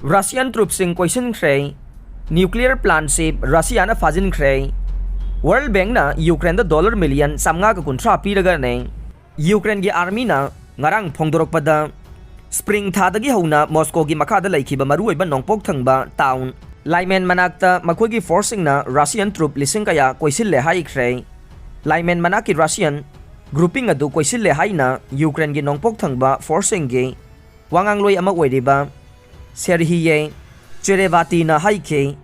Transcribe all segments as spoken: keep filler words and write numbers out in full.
Russian troopꯁꯤꯡ ꯀꯣꯏꯁꯤꯟꯈ꯭ꯔꯦ꯫ Nuclear plantꯁꯤ Russiaꯅ ꯐꯥꯖꯤꯟꯈ꯭ꯔꯦ꯫ World Bankꯅ Ukraineꯗ dollar million ꯆꯥꯝꯃꯉꯥꯒ ꯀꯨꯟꯊ꯭ꯔꯥ ꯄꯤꯔꯒꯅꯦ Ukraineꯒꯤ armyꯅ ꯉꯔꯥꯡ ꯐꯣꯡꯗꯣꯔꯛꯄꯗ, Spring ꯊꯥꯗꯒꯤ ꯍꯧꯅ Moscowꯒꯤ ꯃꯈꯥꯗ ꯂꯩꯈꯤꯕ ꯃꯔꯨꯑꯣꯏꯕ ꯅꯣꯡꯄꯣꯛ ꯊꯪꯕ town Lyman ꯃꯅꯥꯛꯇ ꯃꯈꯣꯏꯒꯤ forceꯁꯤꯡꯅ Russian troop ꯂꯤꯁꯤꯡ ꯀꯌꯥ ꯀꯣꯏꯁꯤꯜꯂꯦ ꯍꯥꯏꯈ꯭ꯔꯦ꯫ Lyman ꯃꯅꯥꯛꯀꯤ Russian grouping ꯑꯗꯨ ꯀꯣꯏꯁꯤꯜꯂꯦ ꯍꯥꯏꯅ Ukraineꯒꯤ ꯅꯣꯡꯄꯣꯛ ꯊꯪꯕ forceꯁꯤꯡꯒꯤ ꯋꯥꯉꯥꯡꯂꯣꯏ ꯑꯃ ꯑꯣꯏꯔꯤꯕ Serhiy Cherevatiꯅ ꯍꯥꯏꯈꯤ꯫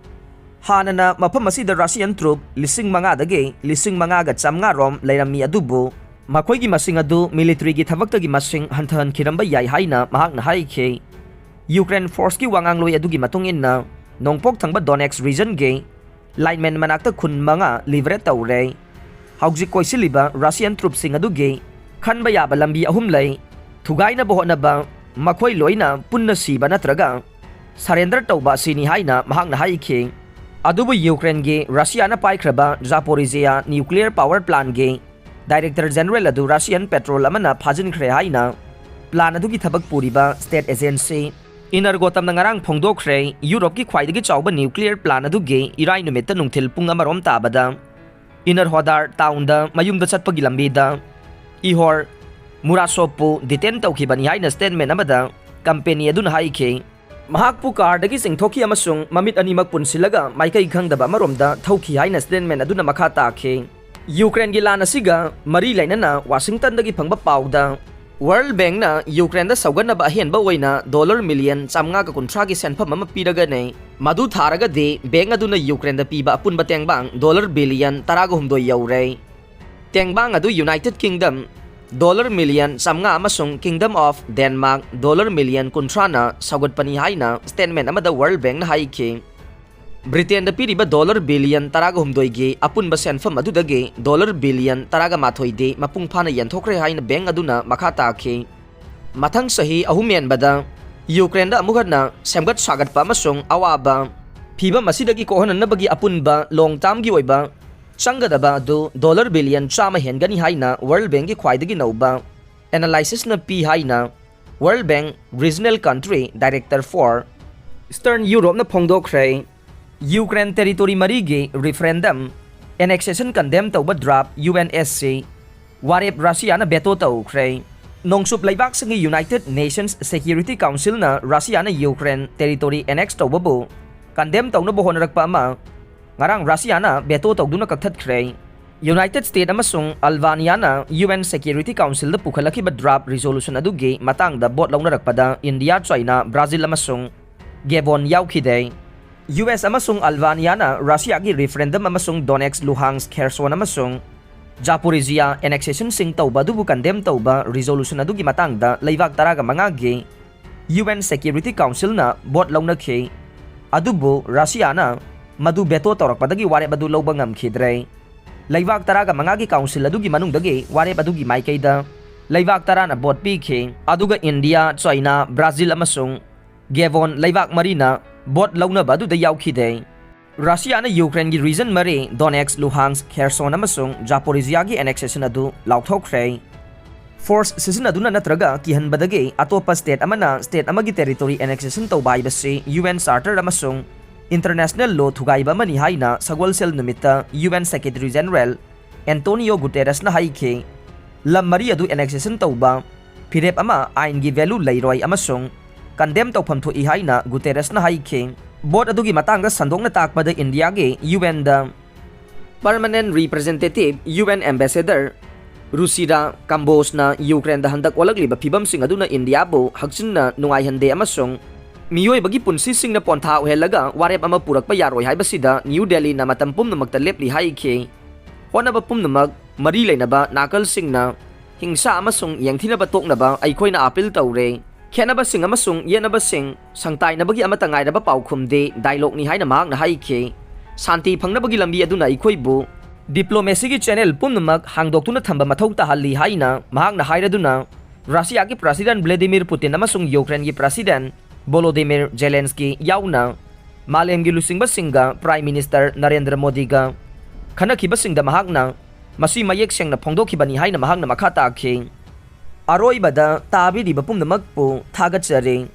ꯍꯥꯟꯅꯅ ꯃꯐꯝ ꯑꯁꯤꯗ Russian troop ꯂꯤꯁꯤꯡ ꯃꯉꯥꯗꯒꯤ ꯂꯤꯁꯤꯡ ꯃꯉꯥꯒ ꯆꯥꯝꯃꯉꯥ ꯔꯣꯝ ꯂꯩꯔꯝꯃꯤ, ꯑꯗꯨꯕꯨ ꯃꯈꯣꯏꯒꯤ ꯃꯁꯤꯡ ꯑꯗꯨ militaryꯒꯤ ꯊꯕꯛꯇꯒꯤ ꯃꯁꯤꯡ ꯍꯟꯊꯍꯟꯈꯤꯔꯝꯕ ꯌꯥꯏ ꯍꯥꯏꯅ ꯃꯍꯥꯛꯅ ꯍꯥꯏꯈꯤ꯫ Ukraine forceꯀꯤ ꯋꯥꯉꯥꯡꯂꯣꯏ ꯑꯗꯨꯒꯤ ꯃꯇꯨꯡ ꯏꯟꯅ, ꯅꯣꯡꯄꯣꯛ ꯊꯪꯕ Donetsk regionꯒꯤ Lyman ꯃꯅꯥꯛꯇ ꯈꯨꯟ ꯃꯉꯥ liberate ꯇꯧꯔꯦ꯫ ꯍꯧꯖꯤꯛ ꯀꯣꯏꯁꯤꯜꯂꯤꯕ Russian troopꯁꯤꯡ ꯑꯗꯨꯒꯤ ꯈꯟꯕ ꯌꯥꯕ ꯂꯝꯕꯤ ꯑꯍꯨꯝ ꯂꯩ꯫ ꯊꯨꯒꯥꯏꯅꯕ ꯍꯣꯠꯅꯕ, ꯃꯈꯣꯏ ꯂꯣꯏꯅ ꯄꯨꯟꯅ ꯁꯤꯕ ꯅꯠꯇ꯭ꯔꯒ surrender ꯇꯧꯕ ꯑꯁꯤꯅꯤ ꯍꯥꯏꯅ ꯃꯍꯥꯛꯅ ꯍꯥꯏꯈꯤ꯫ ꯑꯗꯨꯕꯨ Ukraineꯒꯤ Russiaꯅ ꯄꯥꯏꯈ꯭ꯔꯕ Zaporizhzhia nuclear power plantꯒꯤ director general ꯑꯗꯨ Russian patrol ꯑꯃꯅ ꯐꯥꯖꯤꯟꯈ꯭ꯔꯦ ꯍꯥꯏꯅ plant ꯑꯗꯨꯒꯤ ꯊꯕꯛ ꯄꯨꯔꯤꯕ state agency Energoatomꯅ ꯉꯔꯥꯡ ꯐꯣꯡꯗꯣꯛꯈ꯭ꯔꯦ꯫ Europeꯀꯤ ꯈ꯭ꯋꯥꯏꯗꯒꯤ ꯆꯥꯎꯕ nuclear plant ꯑꯗꯨꯒꯤ ꯏꯔꯥꯏ ꯅꯨꯃꯤꯠꯇ ꯅꯨꯡꯊꯤꯜ ꯄꯨꯡ ꯑꯃꯔꯣꯝ ꯇꯥꯕꯗ Enerhodar townꯗ ꯃꯌꯨꯝꯗ ꯆꯠꯄꯒꯤ ꯂꯝꯕꯤꯗ Ihor Murasovꯄꯨ detain ꯇꯧꯈꯤꯕꯅꯤ ꯍꯥꯏꯅ statement ꯑꯃꯗ company ꯑꯗꯨꯅ ꯍꯥꯏꯈꯤ꯫ ꯃꯍꯥꯛꯄꯨ carꯗꯒꯤ ꯆꯤꯡꯊꯣꯛꯈꯤ ꯑꯃꯁꯨꯡ ꯃꯃꯤꯠ ꯑꯅꯤꯃꯛ ꯄꯨꯟꯁꯤꯜꯂꯒ ꯃꯥꯏꯀꯩ ꯈꯪꯗꯕ ꯑꯃꯔꯣꯝꯗ ꯊꯧꯈꯤ ꯍꯥꯏꯅ statement ꯑꯗꯨꯅ ꯃꯈꯥ ꯇꯥꯈꯤ꯫ Ukraineꯒꯤ ꯂꯥꯟ ꯑꯁꯤꯒ ꯃꯔꯤ ꯂꯩꯅꯅ Washingtonꯗꯒꯤ ꯐꯪꯕ ꯄꯥꯎꯗ, World Bankꯅ Ukraineꯗ ꯁꯧꯒꯠꯅꯕ ꯑꯍꯦꯟꯕ ꯑꯣꯏꯅ dollar million ꯆꯥꯝꯃꯉꯥꯒ ꯀꯨꯟꯊ꯭ꯔꯥꯒꯤ ꯁꯦꯟꯐꯝ ꯑꯃ ꯄꯤꯔꯒꯅꯤ꯫ ꯃꯗꯨ ꯊꯥꯔꯒꯗꯤ bank ꯑꯗꯨꯅ Ukraineꯗ ꯄꯤꯕ ꯑꯄꯨꯟꯕ ꯇꯦꯡꯕꯥꯡ dollar billion ꯇꯔꯥꯒ ꯍꯨꯝꯗꯣꯏ ꯌꯧꯔꯦ꯫ ꯇꯦꯡꯕꯥꯡ ꯑꯗꯨ United Kingdom dollar million ꯆꯥꯝꯃꯉꯥ ꯑꯃꯁꯨꯡ Kingdom of Denmark dollar million ꯀꯨꯟꯊ꯭ꯔꯥꯅ ꯁꯧꯒꯠꯄꯅꯤ ꯍꯥꯏꯅ statement ꯑꯃꯗ World Bankꯅ ꯍꯥꯏꯈꯤ꯫ Britainꯗ ꯄꯤꯔꯤꯕ dollar billion ꯇꯔꯥꯒ ꯍꯨꯝꯗꯣꯏꯒꯤ ꯑꯄꯨꯟꯕ ꯁꯦꯟꯐꯝ ꯑꯗꯨꯗꯒꯤ dollar billion ꯇꯔꯥꯒ ꯃꯥꯊꯣꯏꯗꯤ ꯃꯄꯨꯡ ꯐꯥꯅ ꯌꯦꯟꯊꯣꯛꯈ꯭ꯔꯦ ꯍꯥꯏꯅ bank ꯑꯗꯨꯅ ꯃꯈꯥ ꯇꯥꯈꯤ꯫ ꯃꯊꯪ ꯆꯍꯤ ꯑꯍꯨꯝ ꯍꯦꯟꯕꯗ Ukraineꯗ ꯑꯃꯨꯛ ꯍꯟꯅ ꯁꯦꯝꯒꯠ ꯁꯥꯒꯠꯄ ꯑꯃꯁꯨꯡ ꯑꯋꯥꯕ ꯐꯤꯚꯝ ꯑꯁꯤꯗꯒꯤ ꯀꯣꯛꯍꯟꯅꯕꯒꯤ ꯑꯄꯨꯟꯕ long termꯒꯤ ꯑꯣꯏꯕ ꯆꯪꯒꯗꯕ ꯑꯗꯨ dollar billion ꯆꯥꯝꯃ ꯍꯦꯟꯒꯅꯤ ꯍꯥꯏꯅ World Bankꯀꯤ ꯈ꯭ꯋꯥꯏꯗꯒꯤ ꯅꯧꯕ analysisꯅ ꯄꯤ ꯍꯥꯏꯅ World Bank Regional Country Director for Eastern Europe-ꯅ ꯐꯣꯡꯗꯣꯛꯈ꯭ꯔꯦ꯫ Ukraine territory ꯃꯔꯤꯒꯤ referendum, annexation condemn ꯇꯧꯕ draft U N S C ꯋꯥꯔꯦꯞ ꯔꯁꯤꯌꯥꯅ veto ꯇꯧꯈ꯭ꯔꯦ꯫ ꯅꯣꯡꯆꯨꯞ ꯂꯩꯕꯥꯛꯁꯤꯡꯒꯤ United Nations Security Council-ꯅ ꯔꯁꯤꯌꯥꯅ Ukraine territory annex ꯇꯧꯕꯕꯨ condemn ꯇꯧꯅꯕ ꯍꯣꯠꯅꯔꯛꯄ ꯑꯃ ꯉꯔꯥꯡ ꯔꯁꯤꯌꯥꯅ veto ꯇꯧꯗꯨꯅ ꯀꯛꯊꯠꯈ꯭ꯔꯦ꯫ United States ꯑꯃꯁꯨꯡ Albania-ꯅ U N Security Council-ꯗ ꯄꯨꯈꯠꯂꯛꯈꯤꯕ draft resolution ꯑꯗꯨꯒꯤ ꯃꯇꯥꯡꯗ vote ꯂꯧꯅꯔꯛꯄꯗ India, China, Brazil ꯑꯃꯁꯨꯡ Gabon ꯌꯥꯎꯈꯤꯗꯦ꯫ U S ꯑꯃꯁꯨꯡ Albania-ꯅ ꯔꯁꯤꯌꯥꯒꯤ referendum ꯑꯃꯁꯨꯡ Donetsk, Luhansk, Kherson ꯑꯃꯁꯨꯡ Zaporizhia annexation-ꯁꯤꯡ ꯇꯧꯕ ꯑꯗꯨꯕꯨ condemn ꯇꯧꯕ resolution ꯑꯗꯨꯒꯤ ꯃꯇꯥꯡꯗ ꯂꯩꯕꯥꯛ ꯇꯔꯥꯒ ꯃꯉꯥꯒꯤ U N Security Council-ꯅ vote ꯂꯧꯅꯈꯤ꯫ ꯑꯗꯨꯕꯨ ꯔꯁꯤꯌꯥꯅ ꯃꯗꯨ veto ꯇꯧꯔꯛꯄꯗꯒꯤ ꯋꯥꯔꯦꯞ ꯑꯗꯨ ꯂꯧꯕ ꯉꯝꯈꯤꯗ꯭ꯔꯦ꯫ ꯂꯩꯕꯥꯛ ꯇꯔꯥꯒ ꯃꯉꯥꯒꯤ council ꯑꯗꯨꯒꯤ ꯃꯅꯨꯡꯗꯒꯤ ꯋꯥꯔꯦꯞ ꯑꯗꯨꯒꯤ ꯃꯥꯏꯀꯩꯗ ꯂꯩꯕꯥꯛ ꯇꯔꯥꯅ vote ꯄꯤꯈꯤ, ꯑꯗꯨꯒ India, China, Brazil ꯑꯃꯁꯨꯡ Gabon ꯂꯩꯕꯥꯛ ꯃꯔꯤꯅ vote ꯂꯧꯅꯕ ꯑꯗꯨꯗ ꯌꯥꯎꯈꯤꯗꯦ꯫ ꯔꯁꯤꯌꯥꯅ Ukraine-ꯒꯤ region ꯃꯔꯤ, Donetsk, Luhansk, Kherson ꯑꯃꯁꯨꯡ Zaporizhia-ꯒꯤ annexation ꯑꯗꯨ ꯂꯥꯎꯊꯣꯛꯈ꯭ꯔꯦ꯫ Force ꯁꯤꯖꯤꯟꯅꯗꯨꯅ ꯅꯠꯇ꯭ꯔꯒ ꯀꯤꯍꯟꯕꯗꯒꯤ ꯑꯇꯣꯞꯄ state ꯑꯃꯅ state ꯑꯃꯒꯤ territory annexation ꯇꯧꯕ ꯍꯥꯏꯕꯁꯤ U N Charter ꯑꯃꯁꯨꯡ international law ꯊꯨꯒꯥꯏꯕ ꯑꯃꯅꯤ ꯍꯥꯏꯅ ꯁꯒꯣꯜꯁꯦꯜ ꯅꯨꯃꯤꯠꯇ U N Secretary General Antonio Guterres-ꯅ ꯍꯥꯏꯈꯤ꯫ ꯂꯝ ꯃꯔꯤ ꯑꯗꯨ annexation ꯇꯧꯕ ꯐꯤꯔꯦꯞ ꯑꯃ ꯑꯥꯏꯟꯒꯤ value ꯂꯩꯔꯣꯏ ꯑꯃꯁꯨꯡ condemn ꯇꯧꯐꯝ ꯊꯣꯛꯏ ꯍꯥꯏꯅ Guterres-ꯅ ꯍꯥꯏꯈꯤ꯫ Vote ꯑꯗꯨꯒꯤ ꯃꯇꯥꯡꯗ ꯁꯟꯗꯣꯛꯅ ꯇꯥꯛꯄꯗ India-ꯒꯤ U N-ꯗ permanent representative, U N ambassador Ruchira Kamboj-ꯅ Ukraine-ꯗ ꯍꯟꯗꯛ ꯑꯣꯜꯂꯛꯂꯤꯕ ꯐꯤꯕꯝꯁꯤꯡ ꯑꯗꯨꯅ India-ꯕꯨ ꯍꯛꯆꯤꯟꯅ ꯅꯨꯡꯉꯥꯏꯍꯟꯗꯦ ꯑꯃꯁꯨꯡ ꯃꯤꯑꯣꯏꯕꯒꯤ ꯄꯨꯟꯁꯤꯁꯤꯡꯅ ꯄꯣꯟꯊꯥ ꯑꯣꯏꯍꯜꯂꯒ ꯋꯥꯔꯦꯞ ꯑꯃ ꯄꯨꯔꯛꯄ ꯌꯥꯔꯣꯏ ꯍꯥꯏꯕꯁꯤꯗ New Delhi-ꯅ ꯃꯇꯝ ꯄꯨꯝꯅꯃꯛꯇ ꯂꯦꯞꯂꯤ ꯍꯥꯏꯈꯤ꯫ ꯍꯣꯠꯅꯕ ꯄꯨꯝꯅꯃꯛ ꯃꯔꯤ ꯂꯩꯅꯕ ꯅꯥꯀꯜꯁꯤꯡꯅ ꯍꯤꯡꯁꯥ ꯑꯃꯁꯨꯡ ꯌꯦꯡꯊꯤꯅꯕ ꯇꯣꯛꯅꯕ ꯑꯩꯈꯣꯏꯅ appeal ꯇꯧꯔꯦ꯫ ꯈꯦꯠꯅꯕꯁꯤꯡ ꯑꯃꯁꯨꯡ ꯌꯦꯠꯅꯕꯁꯤꯡ ꯁꯪꯇꯥꯏꯅꯕꯒꯤ ꯑꯃꯠꯇ ꯉꯥꯏꯔꯕ ꯄꯥꯎꯈꯨꯝꯗꯤ dialogue-ꯅꯤ ꯍꯥꯏꯅ ꯃꯍꯥꯛꯅ ꯍꯥꯏꯈꯤ꯫ ꯁꯥꯟꯇꯤ ꯐꯪꯅꯕꯒꯤ ꯂꯝꯕꯤ ꯑꯗꯨꯅ ꯑꯩꯈꯣꯏꯕꯨ diplomacy-ꯒꯤ channel ꯄꯨꯝꯅꯃꯛ ꯍꯥꯡꯗꯣꯛꯇꯨꯅ ꯊꯝꯕ ꯃꯊꯧ ꯇꯥꯍꯜꯂꯤ ꯍꯥꯏꯅ ꯃꯍꯥꯛꯅ ꯍꯥꯏꯔꯗꯨꯅ, ꯔꯁꯤꯌꯥꯒꯤ President Vladimir Putin ꯑꯃꯁꯨꯡ Ukraine-ꯒꯤ President Volodymyr Zelensky ꯌꯥꯎꯅ ꯃꯥꯂꯦꯝꯒꯤ ꯂꯨꯆꯤꯡꯕꯁꯤꯡꯒ Prime Minister ꯅꯔꯦꯟꯗ꯭ꯔ ꯃꯣꯗꯤꯒ ꯈꯟꯅꯈꯤꯕꯁꯤꯡꯗ ꯃꯍꯥꯛꯅ ꯃꯁꯤ ꯃꯌꯦꯛ ꯁꯦꯡꯅ ꯐꯣꯡꯗꯣꯛꯈꯤꯕꯅꯤ ꯍꯥꯏꯅ ꯃꯍꯥꯛꯅ ꯃꯈꯥ ꯇꯥꯈꯤ꯫ ꯑꯔꯣꯏꯕꯗ ꯇꯥꯕꯤꯔꯤꯕ ꯄꯨꯝꯅꯃꯛꯄꯨ ꯊꯥꯒꯠꯆꯔꯤ꯫